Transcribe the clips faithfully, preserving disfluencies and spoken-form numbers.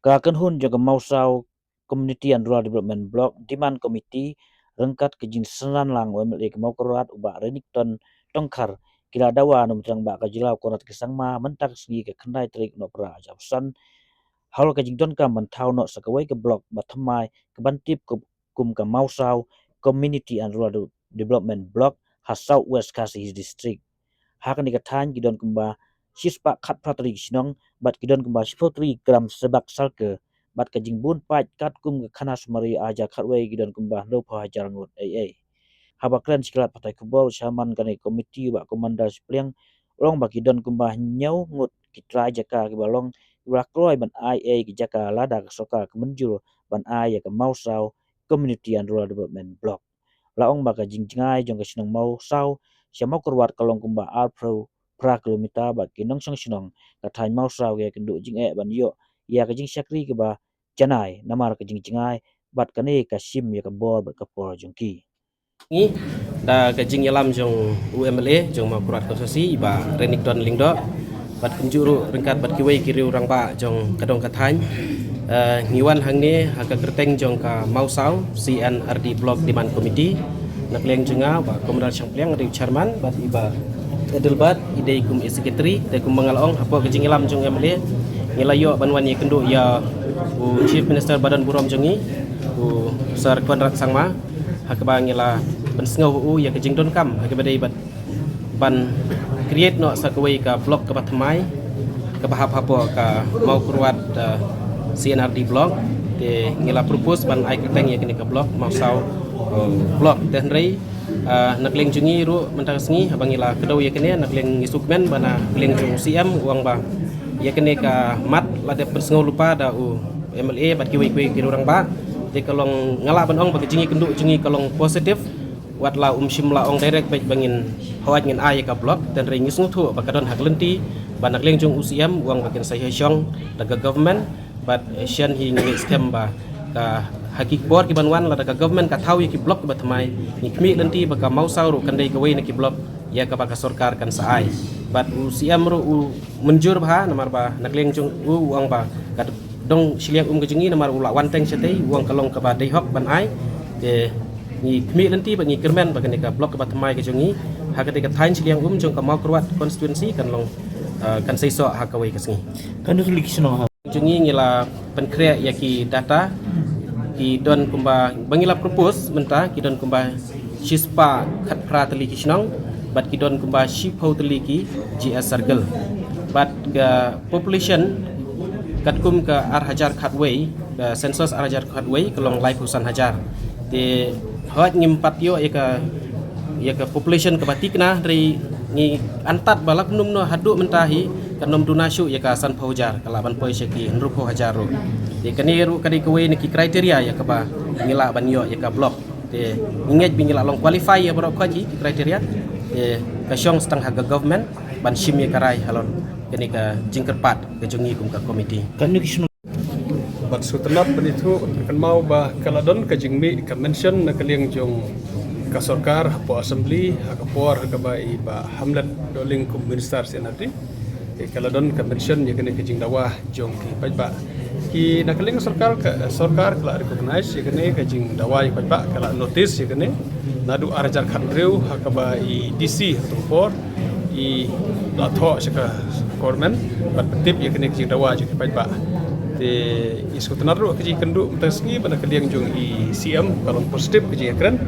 Ka kynhun jong ka Mawsaw Community and Rural Development Block Demand Committee ryngkat ka jingsynran lang u M L A ka Mawkyrwat u Bah Renikton Tongkhar ki la dawa na u Trai Rangbah ka jylla u Conrad K Sangma mynta ka sngi ka khyndai tarik Nohprah arhajar arphew san halor ka jingdonkam ban thaw noh sa kawei ka block ba thymmai ka ban tip kum ka Mawsaw Community and Rural Development Block ha South West Khasi Hills District. Ha kane ka thaiñ ki don kumba shispah khatphra tylli ki shnong bad ki don kumba shiphew tylli ki gram Sebaksalke bad ka jingbun paid katkum ka khana summary arhajar khatwei ki don kumba hynriewphew hajar ngut ei ei. Haba kren sha ki lad pathai khubor u chairman kane ka komiti u Bah Commander Shangpliang u ong ba ki don kumba hynñiew ngut ki trai jaka kiba long kiba la kloi ban ai ei ki jaka lada ka sorkar ka mynjur ban ai ïa ka Mawsaw Community and Rural Development Block. La ong ba ka jingjngai jong ka shnong Mawsaw sha Mawkyrwat ka long kumba arphew phra kilometer bad ki nongshong shnong ka thaiñ Mawsaw ki ïakynduh jingeh ban ïoh ïa ka jingshakri kaba janai namar ka jingjngai bad kane ka shim ïa ka bor bad ka por jong ki. Ngi da ka jingïalam jong u M L A jong Mawkyrwat Constituency i Bah Renikton Lyngdoh bad kumjuh ruh ryngkat bad kiwei ki riew rangbah jong ka dong ka thaiñ. Eh, ngi wan hangne ha ka kyrteng jong ka Mawsaw C N R D Block Demand Committee. Na ka liang jong nga Bah Comrade Shangpliang, u dei u chairman, bad i Bah Adelbert i dei kum i secretary. Te kumba nga la ong, hapoh ka jingïalam jong u M L A ngi la ïoh ban wan ïakynduh ïa u Chief Minister ba don burom jong ngi, u Sir Conrad Sangma, ha kaba ngi la pynsngew ha u ïa ka jingdonkam ha kaba dei bad ban create noh sa kawei ka block kaba thymmai kaba hap hapoh ka Mawkyrwat, eh, C N R D block. Te ngi la propose ban ai kyrteng ïa kane ka block Mawsaw, eh, block. Te hynrei, eh, na ka liang jong ngi ruh mynta ka sngi haba ngi la kdew ïa kane, na ka liang ngi sngewkmen ba na ka liang jong u C M u ong ba ïa kane ka mat la dep pynsngew lypa da u M L A bad kiwei kiwei ki riew rangbah. Te ka long, nga lah ban ong ba ka jingïakynduh jong ngi ka long positive. Wat la um shym la ong direct beit ba ngin hooid ngin ai ïa ka block, te hynrei ngi sngewthuh ba ka don ha ka lynti ba na ka liang jong u C M u ong ba kin sa ïashong da ka government. Bad, eh, shen hi ngi ngeit skhem ba ka ha ki por ki ban wan lada ka government ka thaw ïa ki block kiba thymmai, ngi khmih lynti ba ka Mawsaw ruh kan dei kawei na ki block ïa kaba ka sorkar kan sa ai. Bad u C M ruh u mynjur bha namar ba na ka liang jong u u ong ba ka dong shiliang um ka jong ngi namar u la wan teng shatei, u ong ka long kaba dei hok ban ai. Te ngi khmih lynti bad ngi kyrmen ba kane ka block kaba thymmai ka jong ngi ha katei ka thaiñ shiliang um jong ka Mawkyrwat constituency kan long, eh, kan seisoh ha kawei ka sngi. Katno tylli ki shnong ha jong ngi ngi la pynkhreh ïa ki data, ki don kumba ba ngi la propose mynta ki don kumba shispah khatphra tylli ki shnong bad ki don kumba shiphew tylli ki G S circle. Bad ka population katkum ka ar hajar khatwei, ka census ar hajar khatwei ka long laiphew san hajar. Te hooid ngim pat ïoh ïa ka, ïa ka population kaba thikna, hynrei ngi antad ba la kumno kumno haduh mynta hi kan ym duna shuh ïa ka sanphew hajar, ka lah ban poi sha ki hynriewphew hajar ruh. Te kane ruh ka dei kawei na ki criteria ïa kaba ngi lah ban ïoh ïa ka block. Te ngi ngeit ba ngi la long qualify ïa baroh khoit ki criteria. Te ka shong tang ha ka government ban shim ïa ka rai halor kane ka jingkyrpad ka jong ngi kum ka committee. Katno ki shnong? Bad sngewtynnat ban ïathuh kynmaw ba ka la don ka jingmih ka mention na ka liang jong ka sorkar hapoh assembly ha ka por ha kaba i Bah Hamlet Dohling kum minister C N R D. Ka la don ka mention ïa kane ka jingdawa jong ki paidbah. Ki na ka liang sorkar, ka sorkar ka la recognize ïa kane ka jingdawa ïa ki paidbah, ka la notice ïa kane naduh ar hajar khathynriew ha kaba i D C ha kato ka por i la thoh sha ka government bad pyntip ïa kane ka jingdawa jong ki paidbah. Te i sngewtynnat ruh ka jingkynduh mynta ka sngi ba na ka liang jong i C M ka long positive ka jingïakren.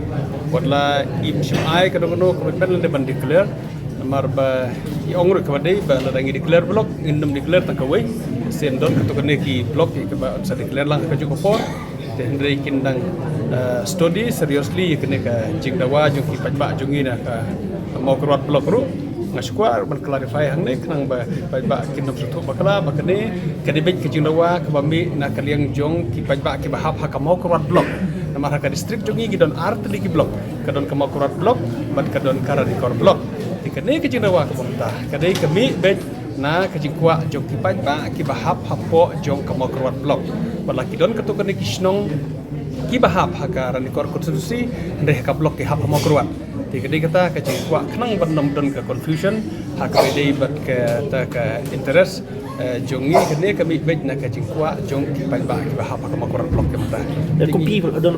Wat la im shym ai kano kano commitment lane ban declare. Namar ba i ong ruh kaba dei ba lada ngi declare block ngin nym declare tang kawei. Shen don kato kane ki block ïa kaba sa declare lang ha kajuh ka por. Te hynrei kin dang, eh, study seriously ïa kane ka jingdawa jong ki paidbah jong ngi na ka Mawkyrwat block ruh. Nga shu kwah ban clarify hangne khnang ba ki paidbah kin nym sngewthuh bakla ba kane ka dei beit ka jingdawa kaba mih na ka liang jong ki paidbah kiba hap ha ka Mawkyrwat block. Namar ha ka district jong ngi ki don ar tylli ki block, ka don ka Mawkyrwat block bad ka don ka Ranikor block. Te kane ka jingdawa kaba mynta ka dei ka mih beit na ka jingkwah jong ki paidbah kiba hap hapoh jong ka Mawkyrwat block. Wat la ki don kato kane ki shnong kiba hap ha ka Ranikor constituency, hynrei ha ka block ki hap ha Mawkyrwat. Te ka dei kata ka jingkwah khnang ban nym don ka confusion ha kaba dei bad kata ka interest Eh, jong ngi kane ka mih beit na ka jingkwah jong ki paidbah kiba hap ha ka Mawkyrwat Block ka mynta. Te kumpi don